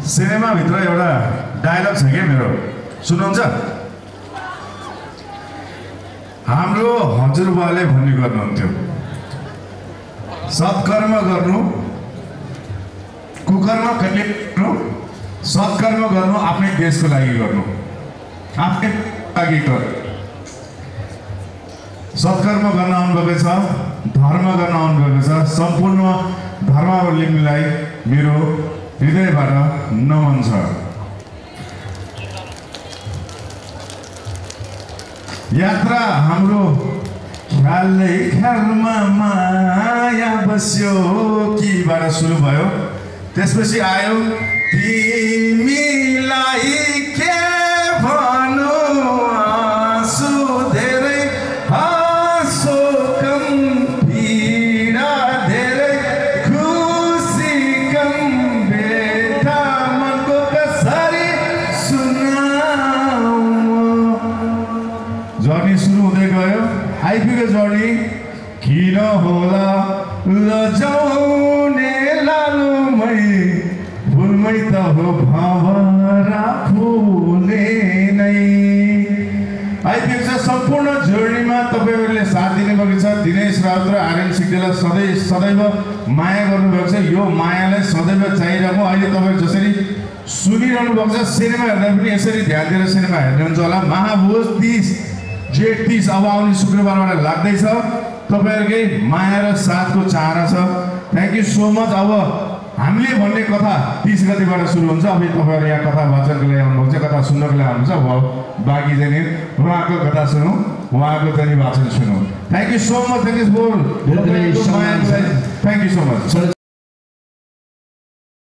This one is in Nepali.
सिनेमाभित्र एउटा डायलग छ क्या मेरो, सुन्नुहुन्छ? हाम्रो हजुरबाले भन्ने गर्नुहुन्थ्यो, सत्कर्म गर्नु, कुकर्म कहिले गर्नु, सत्कर्म गर्नु आफ्नै देशको लागि गर्नु, आफ्नै लागि गर्नु। सत्कर्म गर्न आउनुभएको छ, धर्म गर्न आउनुभएको छ। सम्पूर्ण धर्मावलम्बीलाई मेरो हृदयबाट नमन छ। यात्रा हाम्रो ख्यालै ख्यालमा माया बस्यो किबाट सुरु भयो, त्यसपछि आयो तिमीलाई के भनु, आँसु धेरै हाँसो कम, पीडा धेरै खुसी कम, बेटा मनको कसरी सुनाऊ। जर्नी सुरु हुँदै गयो, आइपुग्यो जर्नी। किन होला लजाउने लालुमै, फुलमै त हो भँवरा फुले नै। आइपुग्छ सम्पूर्ण जर्नीमा तपाईँहरूले साथ दिनुभएको छ। दिनेश राउत र आर्यन सिग्देललाई सदैव माया गर्नुभएको छ। यो मायालाई सदैव चाहिरहेको। अहिले तपाईँ जसरी सुनिरहनु भएको छ, सिनेमा हेर्दा पनि यसरी ध्यान दिएर सिनेमा हेर्नुहुन्छ होला। महाभोज 30 जेठ 30 अब आउने शुक्रबारबाट लाग्दैछ। तपाईँहरूकै माया र साथको चाहना छ। Thank you so much. अब हामीले भन्ने कथा 30 गतिबाट सुरु हुन्छ। अब तपाईँहरू यहाँ कथा वाचनको लागि आउनुहुन्छ, कथा सुन्नको लागि आउनुहुन्छ। अब बाँकी चाहिँ उहाँको कथा सुनौँ, उहाँको चाहिँ वाचन सुनौँ। Thank you so much. Thank you so much.